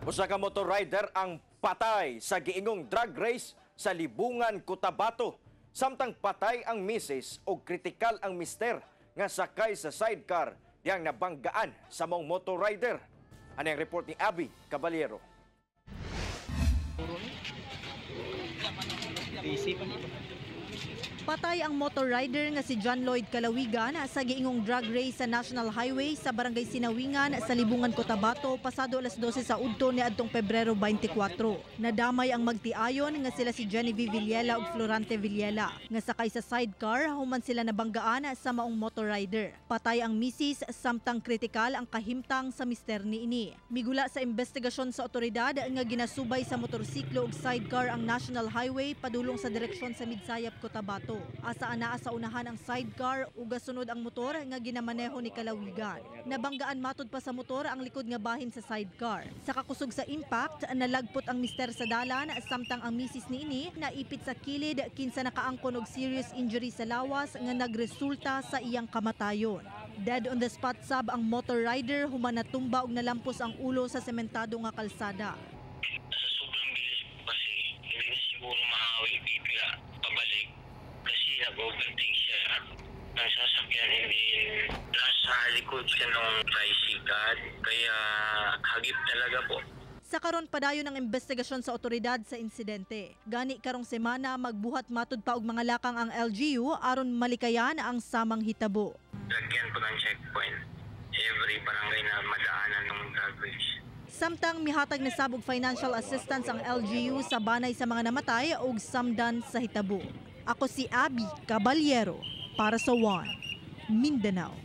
Usa ka motor rider ang patay sa giingong drag race sa Libungan, Cotabato. Samtang patay ang misis o kritikal ang mister nga sakay sa sidecar diyang nabanggaan sa maong motor rider. Ano ang report ni Abby Caballero? Patay ang motor rider nga si John Lloyd Calawigan sa giingong drag race sa National Highway sa Barangay Sinawingan sa Libungan, Cotabato pasado alas 12 sa udto niadtong Pebrero 24. Nadamay ang magtiayon nga sila si Genevieve Villela ug Florante Villela nga sakay sa sidecar human sila nabanggaan sa maong motor rider. Patay ang misis samtang kritikal ang kahimtang sa mister niini. Migula sa investigasyon sa otoridad nga ginasubay sa motorsiklo ug sidecar ang National Highway padulong sa direksyon sa Midsayap, Cotabato. Asa anaa sa unahan ang sidecar ug gasunod ang motor nga ginamaneho ni Calawigan. Nabanggaan matud pa sa motor ang likod nga bahin sa sidecar. Sa kakusog sa impact, nalagpot ang mister sa dalan samtang ang misis niini naipit sa kilid kinsa nakaangkon og serious injury sa lawas nga nagresulta sa iyang kamatayon. Dead on the spot sab ang motor rider human natumba og nalampos ang ulo sa sementado nga kalsada. Sa sobrang bilis po kasi, hindi na siguro mahawi bigla pabalik kasi nag-overtake siya ng sasakyan and then nasa likod siya nung tricycle, kaya hagip talaga po. Sa karon padayon ang investigasyon sa otoridad sa insidente. Gani karong semana magbuhat matud pa og mga lakang ang LGU aron malikayan ang samang hitabo. Lagyan po ng checkpoint every barangay na madaanan ng drag race. Samtang mihatag na sab og financial assistance ang LGU sa banay sa mga namatay og samdan sa hitabo. Ako si Abby Caballero para sa One Mindanao.